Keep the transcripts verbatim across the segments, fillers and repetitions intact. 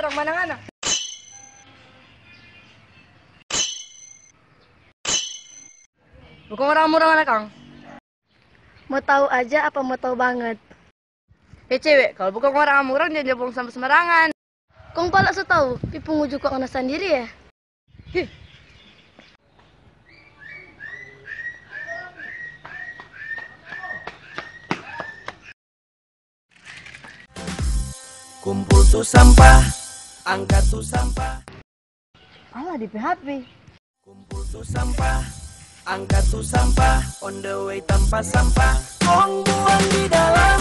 Orang mana ngana? Bukang orang Amurang ngana kang? Mo tau aja apa mo tau banget? Eh, cewe, kalu bukang orang Amurang, jang buang sampa smarangan. Kong pala so tau, pi pungu jo kong ngana sandiri, e? Hih. Kumpul tu sampah, angka tu sampah. Alah, di P H P. Kumpul tu sampah, angka tu sampah, on the way tampa sampah, kong buang di dalam.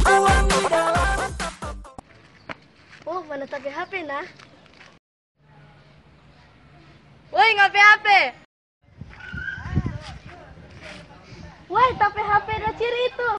Buang di dalam. Oh, mana ta pe H P, nah? Woi, ngana pe H P? Woi, ta pe H P da ciri itu.